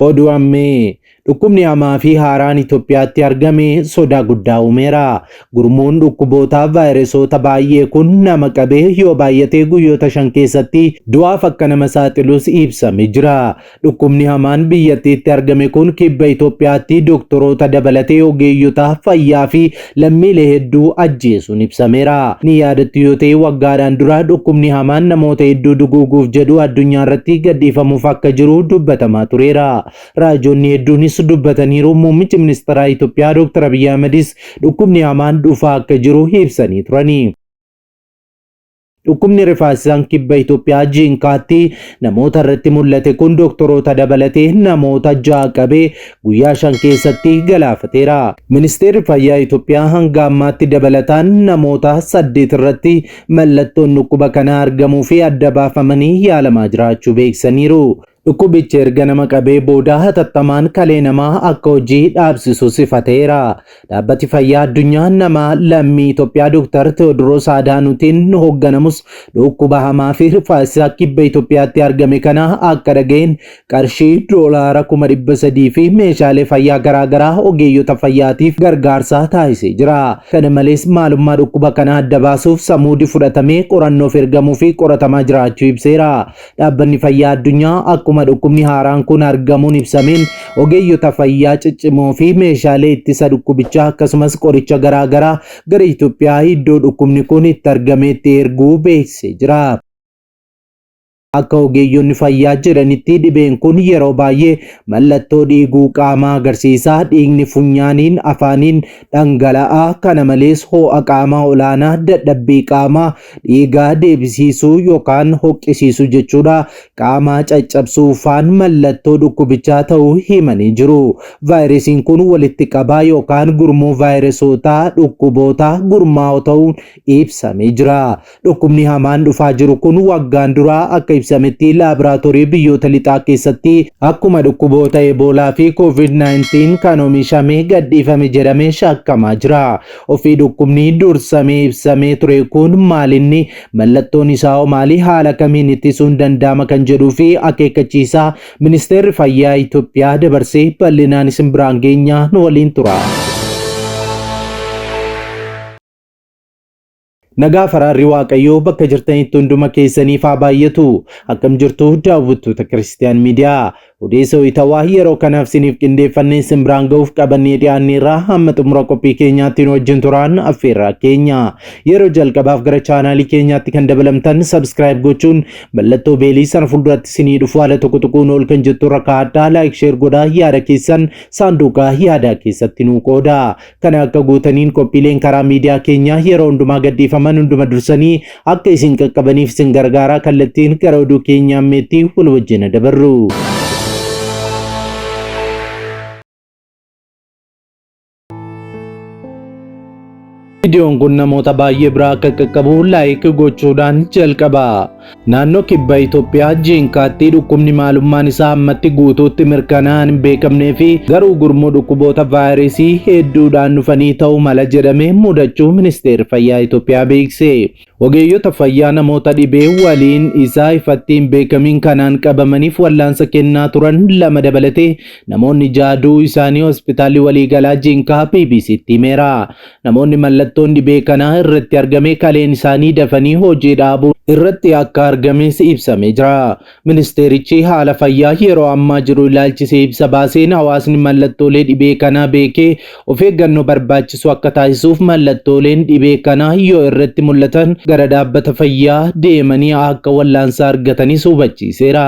Oduu ammee Dhukkubni hamaa fi haaraan Itoophiyaatti argame sodaa guddaa uumeera. Gurmuun dhukkuboota vaayiresoota baay'ee kun nama qabee yoo baay'ate guyyoota 5 keessatti du'aaf akka nama saaxilus ibsame jira. Dhukkubni hamaan biyyattiitti argame kun kibba Itoophiyaatti doktoroota dabalatee ogeeyyota fayyaa fi lammiilee hedduu ajjeesuun ibsameera. Ni yaadattu yoo ta'e waggaadhaan dura dhukkubni hamaan namoota hedduu duguuguuf jedhu addunyaa irratti gadhiifamuuf akka jiru dubbatamaa tureera. Raajonni hedduunis dubbataniiru. Muummichi ministeeraa Itoophiyaa Dr. Abiyyi Ahmedis dhukkubni hamaan dhufaa akka jiru ibsanii turani. Dhukkubni rifaasisaan kibba Itoophiyaa Jiinkaatti namoota irratti mul'ate kun doktoroota dabalatee namoota 6 qabee guyyaa 5 keessatti galaafateera. Ministeerri Fayyaa Itoophiyaa hanga ammaatti dabalataan namoota 8 irratti mallattoon dhukkuba kanaa argamuu fi adda baafamanii yaalamaa jiraachuu beeksisaniiru. Dhukkubichi erga nama qabee booda hatattamaan kalee namaa akka hojii dhaabsisu sifateera. Dhaabbati Fayyaa Addunyaa nama lammii Itoophiyaa Dr. Tewoodiroos Adaanuutiin hoogganamus dhukkuba hamaa fi rifaasisaa kibba Itoophiyaatti argame kana akka dhaga'een qarshii doolaara 300,000 fi meeshaalee fayyaa garaagaraa ogeeyyota fayyaatiif gargaarsa taasisee jira. Kana malees maalummaa dhukkuba kanaa adda baasuuf samuudi fudhatamee qorannoof ergamuu fi qoratamaa jiraachuu ibseera. Dhaabbanni Fayyaa Addunyaa akkuma dhukkubni haaraan kun argamuun ibsameen ogeeyyota fayyaa ciccimoo fi meeshaalee ittisa dhukkubichaa akkasumas qoricha garaa garaa gara Itoophiyaa iddoo dhukkubni kun itti argameetti erguu beeksisee jira. Akka ogeeyyonni fayyaa jedhanitti dhibeen kun yeroo baay'ee mallattoo dhiiguu qaamaa agarsiisa. Dhiigni funyaaniin, afaaniin dhangala'a. Kana malees ho'a qaamaa olaanaa, dadhabbii qaamaa, dhiigaa deebisiisuu yookaan hoqqisiisuu jechuudha. Qaamaa caccabsuu faan mallattoo dhukkubichaa ta'uu himanii jiru. Vaayirasiin kun walitti qabaa yookaan gurmuu vaayirasootaa dhukkuboota gurmaa'oo ta'uun ibsamee jira. Dhukkubni hamaan dhufaa jiru kun waggaan dura akka ibsametti laaboraatoorii biyyoota lixaa keessatti akkuma dhukkuboota Eboolaa fi Covid-19 kan omishamee gadhiifame jedhamee shakkamaa jira. Ofii dhukkubni dursamee ibsamee ture kun maalinni mallattoon isaa hoo maali haala kamiin ittisuun danda'ama kan jedhuu fi akeekkachiisaa ministeerri fayyaa Itoophiyaa dabarsee bal'inaan isin biraan geenya nu waliin tura. Nagaa faraarri Waaqayyoo bakka jirtanitti hunduma keessaniif haa baay'atu. Akkam jirtu daawwattoota Kiristiyaan Miidiyaa. Odeessa wayitawaa yeroo kanaaf siniif qindeeffannee sin biraan ga'uuf qabannee dhiyaanneerra hamma xumura qophii keenyaatti nu wajjin turaan affeerraa keenya. Yeroo jalqabaaf gara chaanaalii keenyaatti kan dabalamtan subscribe gochuun mallattoo beelii sana fuulduratti sinii dhufu haala tokko tuquun ol kan jettu irra kaa'adhaa like share godhaa yaada keessan saanduqa yaadaa keessatti nuu qooda. Kana akka gootaniin qophiileen karaa miidiyaa keenyaa yeroo hundumaa gadhiifaman hunduma dursanii akka isin qaqqabaniif isin gargaaraa kallattiin gara oduu keenya ammeetti wal wajjin dabarru. Viidiyoon kun namoota baay'ee biraa akka qaqqabu laayik gochuudhaan jalqaba. Naannoo kibba Itoophiyaa Jiinkaatti dhukkubni maalummaan isaa ammatti guutuutti mirkanaa'aan hin beekamnee fi garuu gurmuu dhukkuboota vaayirasii hedduudhaan dhufanii ta'uu mala jedhame mudachuu ministeerri fayyaa Itoophiyaa beekse. Ogeeyyota fayyaa namoota dhibee waliin isaa ifatti hin beekamiin kanaan qabamaniif wallaansa kennaa turan 2 dabalatee namoonni 6 du'uu isaanii hospitaalli waliigalaa Jiinkaa BBCtti himeera. Namoonni mallattoon dhibee kanaa irratti argame kaleen isaanii dafanii hojii dhaabuu irratti akka argames ibsamee jira. Ministeerichi haala fayyaa yeroo ammaa jiru ilaalchisee ibsa baaseen hawaasni mallattoolee dhibee kanaa beekee of eeggannoo barbaachisu akka taasisuuf mallattooleen dhibee kanaa yoo irratti mul'atan gara dhaabbata fayyaa deemanii akka wallaansa argatanis hubachiiseera.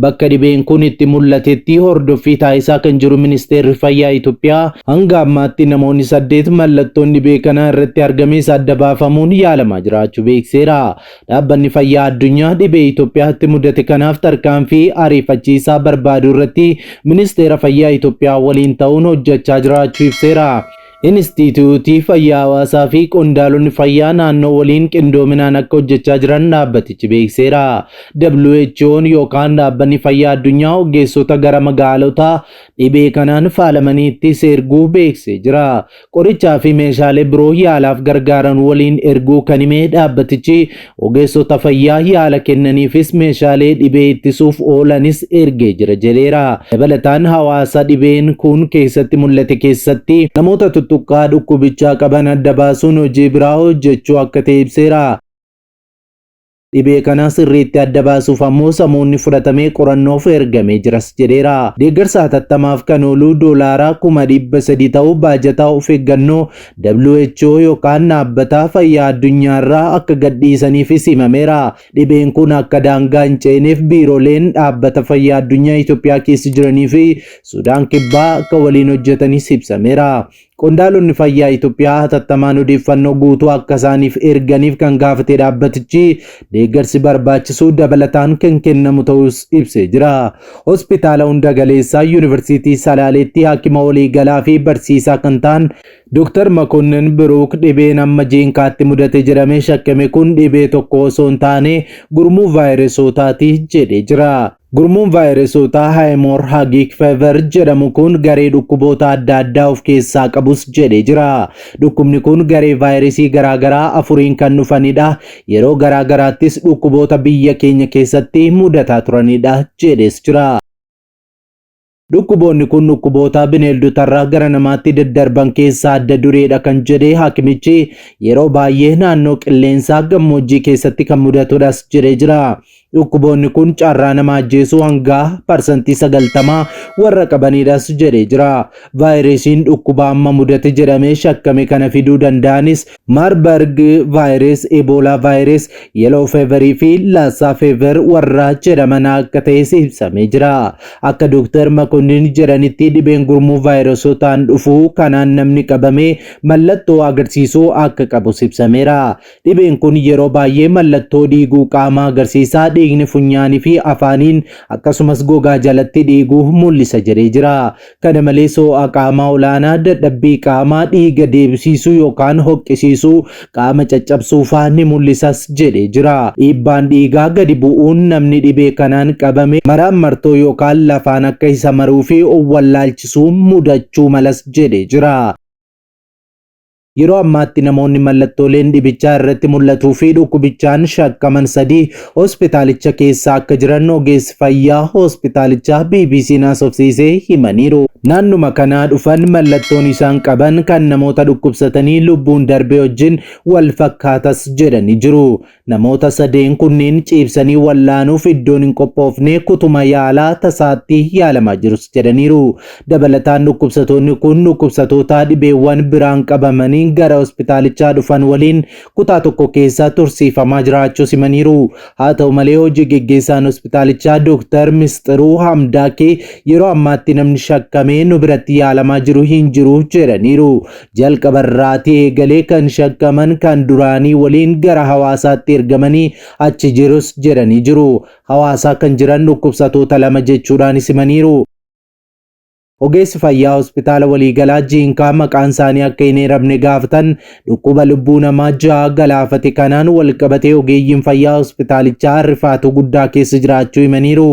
Bakka dhibeen kun itti mul'atetti hordoffii taasisaa kan jiru Ministeerri Fayyaa Itoophiyaa hanga ammaatti namoonni 8 mallattoon dhibee kanaa irratti argames adda baafamuun yaalamaa jiraachuu beeksiseera. Dhaabbanni Fayyaa Addunyaa dhibee Itoophiyaatti mudate kanaaf tarkaanfii ariifachiisaa barbaaduu irratti Ministeera Fayyaa Itoophiyaa waliin ta'uun hojjechaa jiraachuu ibseera. Inistiitiyuutii Fayyaa Hawaasaa fi qondaalonni fayyaa naannoo waliin qindoominaan akka hojjechaa jiran dhaabbatichi beeksiseera. WHO'n yookaan dhaabbanni fayyaa addunyaa ogeessota gara magaalota dhibee kanaan faalamaniittis erguu beeksisee jira. Qorichaa fi meeshaalee biroo yaalaaf gargaaran waliin erguu kan hime dhaabbatichi ogeessota fayyaa yaala kennaniifis meeshaalee dhibee ittisuuf oolanis ergee jira jedheera. Dabalataan hawaasa dhibeen kun keessatti mul'ate keessatti namoota tuttuqqaa dhukkubichaa qaban adda baasuun hojii biraa hojjechuu akka ta'e ibseera. Dhibee kana sirriitti adda baasuuf ammoo samuudni fudhatamee qorannoof ergamee jiras jedheera. Deeggarsa hatattamaaf kan oolu doolaara 300,000 ta'u baajata of eeggannoo WHO yookaan dhaabbata fayyaa addunyaarraa akka gadhiisaniifis himameera. Dhibeen kun akka daangaa hin ceeneef biirooleen dhaabbata fayyaa addunyaa Itoophiyaa keessa jiranii fi Sudaan Kibbaa akka waliin hojjetanis ibsameera. Qondaalonni fayyaa Itoophiyaa hatattamaan odeeffannoo guutuu akka isaaniif erganiif kan gaafate dhaabbatichi deeggarsi barbaachisu dabalataan kan kennamu ta'us ibsee jira. Hospitaala hunda galeessaa Yuunivarsiitii Salaaleetti haakima waliigalaa fi barsiisaa kan ta'an Dr. Makonnin Biruuk dhibeen amma Jiinkaatti mudate jedhamee shakkame kun dhibee tokko osoo hin taane gurmuu vaayirasootaati jedhee jira. Gurmuun vaayirasootaa Haemorrhagic Fever jedhamu kun garee dhukkuboota adda addaa of keessaa qabus jedhee jira. Dhukkubni kun garee vaayirasii garaagaraa afuriin kan dhufanidha. Yeroo garaagaraattis dhukkuboota biyya keenya keessatti mudataa turanidha jedhees jira. Dhukkuboonni kun dhukkuboota bineeldotarraa gara namaatti daddarban keessaa adda dureedha kan jedhe hakimichi yeroo baay'ee naannoo qilleensaa gammoojjii keessatti kan mudatudhas jedhee jira. Dhukkuboonni kun carraa nama ajjeesuu hanga 90% warra qabanidhas jedhee jira. Vaayirasiin dhukkuba amma mudate jedhamee shakkame kana fiduu danda'anis Marburg virus, Ebola virus, Yellow fever fi Lassa fever warra jedhaman akka ta'es ibsamee jira. Akka Dr. Makonnin jedhanitti dhibeen gurmuu vaayirasootaan dhufu kanaan namni qabame mallattoo agarsiisuu akka qabus ibsameera. Dhibeen kun yeroo baay'ee mallattoo dhiiguu qaamaa agarsiisa. Dhiigni funyaanii fi afaaniin akkasumas gogaa jalatti dhiiguu mul'isa jedhee jira. Kana malees ho'a qaamaa olaanaa, dadhabbii qaamaa, dhiiga deebisiisuu yookaan hoqqisiisuu, qaama caccabsuu fa'aa ni mul'isas jedhee jira. Dhiibbaan dhiigaa gadi bu'uun namni dhibee kanaan qabame maraan martoo yookaan lafaan akka isa maruu fi wallaalchisuu mudachuu malas jedhee jira. Yeroo ammaatti namoonni mallattooleen dhibichaa irratti mul'atuu fi dhukkubichaan shakkaman sadii hospitaalicha keessa akka jiran ogeessi fayyaa hospitaalichaa BBC'n haasofsiisee himaniiru. Naannuma kanaa dhufan mallattoon isaan qaban kan namoota dhukkubsatanii lubbuun darbee wajjin wal fakkaatas jedhanii jiru. Namoota sadeen kunneen ciibsanii wallaanuuf iddoon hin qophoofne kutuma yaalaa tasaatti yaalamaa jirus jedhaniiru. Dabalataan dhukkubsatoonni kun dhukkubsatoota dhibeewwan biraan qabamanii gara hospitaalichaa dhufan waliin kutaa tokko keessa tursiifamaa jiraachuus himaniiru. Haa ta'u malee hojii geggeessaan hospitaalichaa Dooktar Misxiruu Hamdaakee yeroo ammaatti namni shakkamee nu biratti yaalamaa jiru hin jiru jedhaniiru. Jalqabarraatii eegalee kan shakkaman kan duraanii waliin gara Hawaasaatti ergamanii achi jirus jedhanii jiru. Hawaasaa kan jiran dhukkubsatoota lama jechuudhaanis himaniiru. Ogeessi fayyaa hospitaala waliigalaa Jiinkaa maqaan isaanii akka hin eeramne gaafatan dhukkuba lubbuu namaa ja'a galaafate kanaan walqabatee ogeeyyiin fayyaa hospitaalichaa rifaatuu guddaa keessa jiraachuu himaniiru.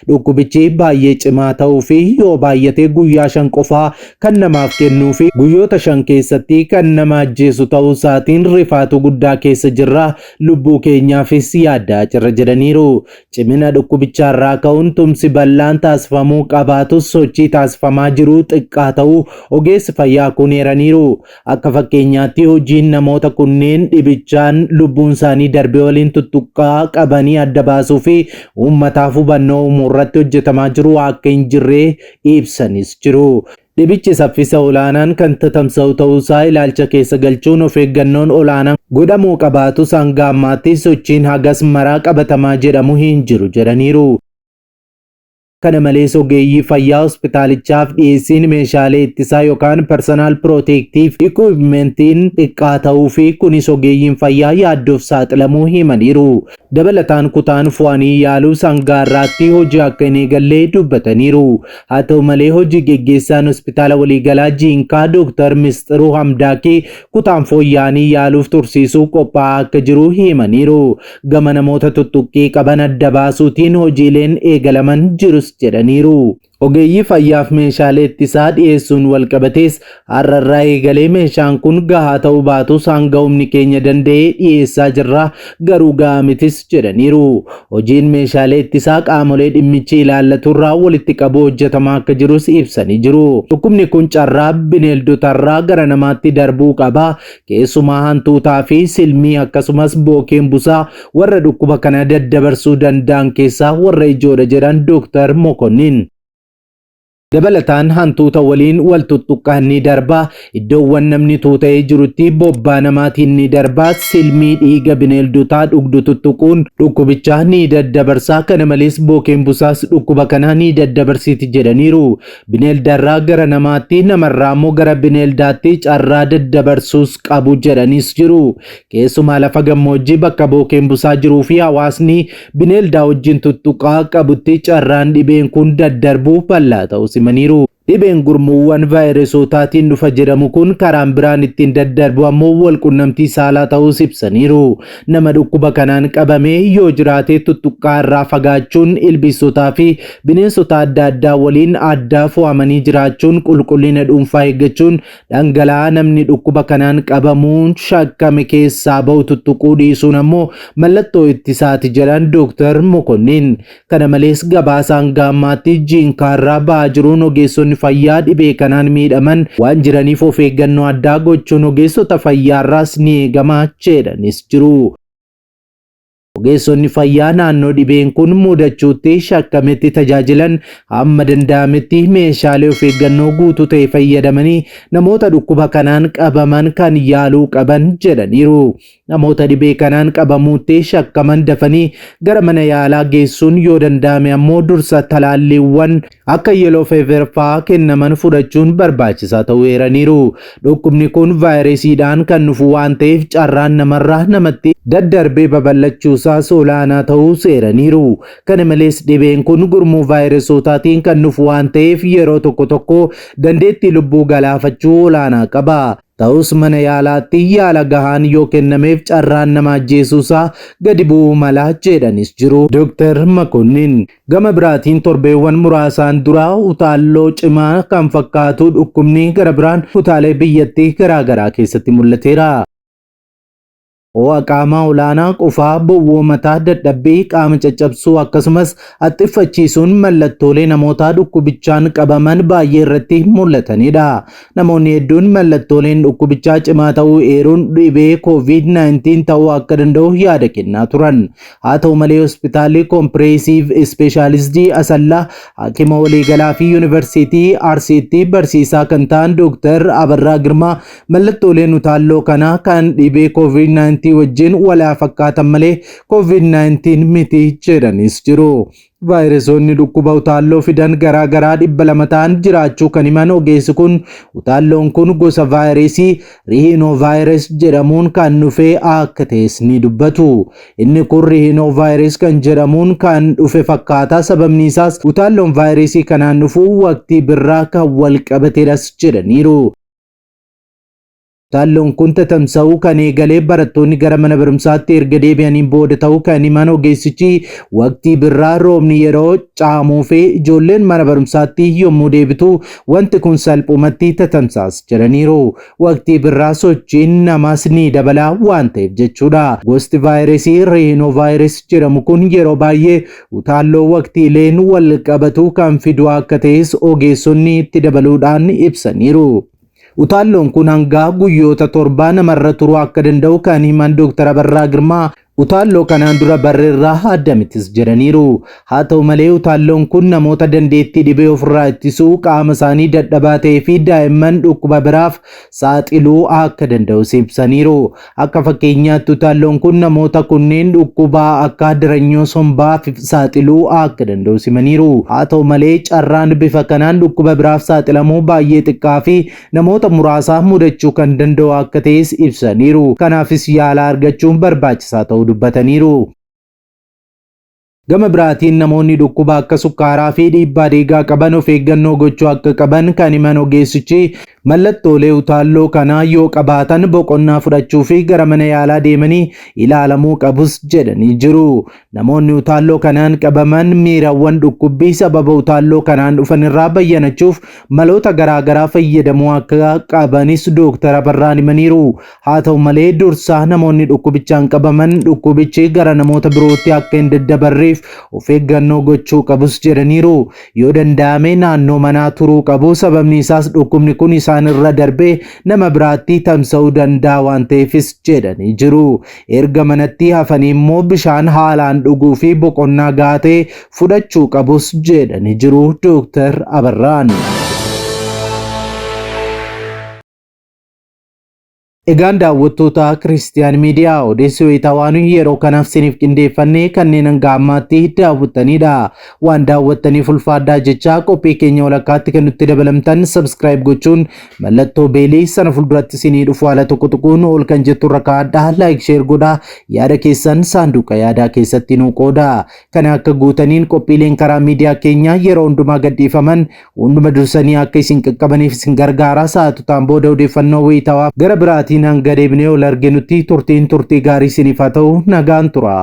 Dhukkubichi baay'ee cimaa ta'uu fi yoo baay'ate guyyaa 5 qofaa kan namaaf kennuu fi guyyoota 5 keessatti kan nama ajjeesu ta'uu isaatiin rifaatuu guddaa keessa jirra, lubbuu keenyaafis yaadda'aa jirra jedhaniiru. Cimina dhukkubichaarraa ka'uun tumsi bal'aan taasifamuu qabaatus sochii taasifamaa jiru xiqqaa ta'uu ogeessi fayyaa kun eeraniiru. Akka fakkeenyaatti hojiin namoota kunneen dhibichaan lubbuun isaanii darbe waliin tuttuqqaa qabanii adda baasuu fi uummataaf hubannoo uumuurratti hojjetamaa jiru akka hin jirre ibsanis jiru. Dhibichi saffisa olaanaan kan tatamsa'u ta'uusaa ilaalcha keessa galchuun of eeggannoon olaanaan godhamuu qabaatus hanga ammaatti sochiin hagas maraa qabatamaa jedhamu hin jiru jedhaniiru. Kana malees ogeeyyii fayyaa hospitaalichaaf dhiyeessiin meeshaalee ittisaa yookaan personal protective equipmentiin xiqqaa ta'uu fi kunis ogeeyyiin fayyaa yaaddoof saaxilamuu himaniiru. Dabalataan kutaan fo'anii yaaluu sangaarraatti hojii akka hin eegallee dubbataniiru. Haa ta'u malee hojii geggeessaan hospitaala waliigalaa Jiinkaa Dooktar Misxiruu Hamdaakii kutaan fooyya'anii yaaluuf tursiisuu qophaa'aa akka jiru himaniiru. Gama namoota tuttuqqii qaban adda baasuutiin hojiileen eegalaman jirus jedhaniiru. Ogeeyyii fayyaaf meeshaalee ittisaa dhiyeessuun walqabatees har'arraa eegalee meeshaan kun gahaa ta'uu baatus hanga humni keenya danda'ee dhiyeessaa jirra, garuu gahaa mitis jedhaniiru. Hojiin meeshaalee ittisaa qaamolee dhimmichi ilaallaturraa walitti qabuu hojjetamaa akka jirus ibsanii jiru. Dhukkubni kun carraa bineeldotarraa gara namaatti darbuu qaba. Keessumaa hantuutaa fi silmii akkasumas bookeen busaa warra dhukkuba kana daddabarsuu danda'an keessaa warra ijoodha jedhan Dooktar Mokonnin. Dabalataan hantuuta waliin wal tuttuqqaan ni darba, iddoowwan namni tuuta'ee jirutti bobbaa namaatiin ni darba, silmii dhiiga bineeldotaa dhugdu tuttuquun dhukkubicha ni daddabarsa, kana malees bookeen busaas dhukkuba kana ni daddabarsiti jedhaniiru. Bineeldarraa gara namaatti, namarraa immoo gara bineeldaatti carraa daddabarsuus qabu jedhaniis jiru. Keessumaa lafa gammoojjii bakka bookeen busaa jiruu fi hawaasni bineeldaa wajjin tuttuqaa qabutti carraan dhibeen kun daddarbuu bal'aa ta'uu himaniiru. Dhibeen gurmuuwwan vaayiresootaatiin dhufa jedhamu kun karaan biraan ittiin daddarbu ammoo walqunnamtii saalaa ta'uus ibsaniiru. Nama dhukkuba kanaan qabame yoo jiraate tuttuqqaa irraa fagaachuun, ilbiisotaa fi bineensota adda addaa waliin adda fo'amanii jiraachuun, qulqullina dhuunfaa eeggachuun, dhangala'aa namni dhukkuba kanaan qabamuun shakkame keessaa bahu tuttuquu dhiisuun ammoo mallattoo ittisaati jedhan Dooktar Mokonnin. Kana malees gabaasa hanga ammaatti Jiinkaarraa ba'aa jiruun ogeessonni fayyaa dhibee kanaan miidhaman waan jiraniif of eeggannoo addaa gochuun ogeessota fayyaarraas ni eegama jedhanis jiru. Ogeessonni fayyaa naannoo dhibeen kun mudachuutti shakkametti tajaajilan hamma danda'ametti meeshaalee of eeggannoo guutuu ta'e fayyadamanii namoota dhukkuba kanaan qabaman kan yaaluu qaban jedhaniiru. Namoota dhibee kanaan qabamuutti shakkaman dafanii gara mana yaalaa geessuun yoo danda'ame ammoo dursa talaalliiwwan akka yellow fever fa'aa kennaman fudhachuun barbaachisaa ta'uu eeraniiru. Dhukkubni kun vaayirasiidhaan kan dhufu waan ta'eef carraan namarraa namatti daddarbee babal'achuusaas olaanaa ta'uu eeraniiru. Kana malees dhibeen kun gurmuu vaayiresootaatiin kan dhufu waan ta'eef yeroo tokko tokko dandeettii lubbuu galaafachuu olaanaa qaba. Ta'us mana yaalaatti yaala gahaan yoo kennameef carraan nama ajjeesuusaa gadi bu'uu mala jedhanis jiru. Dooktar Makonnin gama biraatiin torbeewwan muraasaan dura utaalloo cimaa kan fakkaatu dhukkubni gara biraan kutaalee biyyattii garaagaraa keessatti mul'ateera. Ho'a qaamaa olaanaa, qufaa, bowwoo mataa, dadhabbii, qaama caccabsuu akkasumas haxxiffachiisuun mallattoolee namootaa dhukkubichaan qabaman baay'ee irratti mul'atanidha. Namoonni hedduun mallattooleen dhukkubichaa cimaa ta'uu eeruun dhibee COVID-19 ta'uu akka danda'u yaada kennaa turan. Haa ta'u malee hospitaalli Kompireesiiv Ispeeshaalistii Asallaa haakima waliigalaa fi Yuunivarsiitii Arsiitti barsiisaa kan ta'an Dooktar Abarraa Girmaa mallattooleen utaalloo kanaa kan dhibee COVID-19 wajjin walaa fakkaatan malee COVID-19 miti jedhanis jiru. Vaayirasoonni dhukkuba utaalloo fidan garaa garaa 200 ta'an jiraachuu kan himan ogeessi kun utaalloon kun gosa vaayirasii rihiinoovaayirus jedhamuun kan dhufe akka ta'es ni dubbatu. Inni kun rihiinoovaayirus kan jedhamuun kan dhufe fakkaata, sababni isaas utaalloon vaayirasii kanaan dhufu waqtii birraa kan wal qabatedhas jedhaniiru. Utaalloon kun tatamsa'uu kan eegalee barattoonni gara mana barumsaatti erga deebi'aniin booda ta'uu kan himan ogeessichi waqtii birraa roobni yeroo caamuu fi ijoolleen mana barumsaatti yommuu deebitu wanti kun salphumatti tatamsaas jedhaniiru. Waqtii birraa sochiin namaas ni dabala waan ta'eef jechuudha. Gosti vaayirasii riinoovaayirus jedhamu kun yeroo baay'ee utaalloo waqtiileen wal qabatu kan fidu akka ta'es ogeessonni itti dabaluudhaan ibsaniiru. Utaalloon kun hanga guyyoota 7 namarra turuu akka danda'u kan himan Dooktar Abarraa Girmaa Utaalloo kanaan dura barreerraa adda mitis jedhaniiru. Haa ta'u malee utaalloon kun namoota dandeettii dhibee ofirraa ittisuu qaama isaanii dadhabaa ta'ee fi daa'imman dhukkuba biraaf saaxiluu akka danda'us ibsaniiru. Akka fakkeenyaatti utaalloon kun namoota kunneen dhukkuba akka daranyoo sombaaf saaxiluu akka danda'us himaniiru. Haa ta'u malee carraan bifa kanaan dhukkuba biraaf saaxilamuu baay'ee xiqqaa fi namoota muraasa mudachuu kan danda'u akka ta'es ibsaniiru. Kanaafis yaala argachuun barbaachisaa ta'uu dubbataniiru. Gama biraatiin namoonni dhukkuba akka sukkaaraa fi dhiibbaa dhiigaa qaban of eeggannoo gochuu akka qaban kan himan ogeessichi mallattoolee utaalloo kanaa yoo qabaatan boqonnaa fudhachuu fi gara mana yaalaa deemanii ilaalamuu qabus jedhanii jiru. Namoonni utaalloo kanaan qabaman miirawwan dhukkubbii sababa utaalloo kanaan dhufan irraa bayyanachuuf maloota garaa garaa fayyadamuu akka qabanis Dooktar Abarraan himaniiru. Haa ta'u malee dursa namoonni dhukkubichaan qabaman dhukkubichi gara namoota birootti akka hin daddabarreef of eeggannoo gochuu qabus jedhaniiru. Yoo danda'ame naannoo manaa turuu qabu sababni isaas dhukkubni kun isaan irra darbee nama biraatti tamsa'uu danda'a waan ta'eefis jedhanii jiru. Erga manatti hafanii immoo bishaan haalaan dhuguu fi boqonnaa gahaa ta'e fudhachuu qabus jedhanii jiru Dooktar Abarraan. Egaan daawwattoota Kiristiyaan Miidiyaa odeessi wayitaawaa nuyi yeroo kanaaf siniif qindeeffannee kanneen hanga ammaatti daawwattanidha. Waan daawwattaniif ulfaadhaa jechaa qophii keenya walakkaatti kan nutti dabalamtan subscribe gochuun mallattoo beelii sana fuulduratti isinii dhufu haala tokko tuquun ol kan jettu irra kaa'adhaa like share godhaa yaada keessan saanduqa yaadaa keessatti nuu qooda. Kana akka guutaniin qophiileen karaa miidiyaa keenyaa yeroo hundumaa gadhiifaman hunduma dursanii akka isin qaqqabaniif isin gargaara. Sa'aatotaan booda odeeffannoo wayitaawaa gara biraatiin hanga deebinee ol arginutti turtiin turtii gaarii isiniif haa ta'u nagaan tura.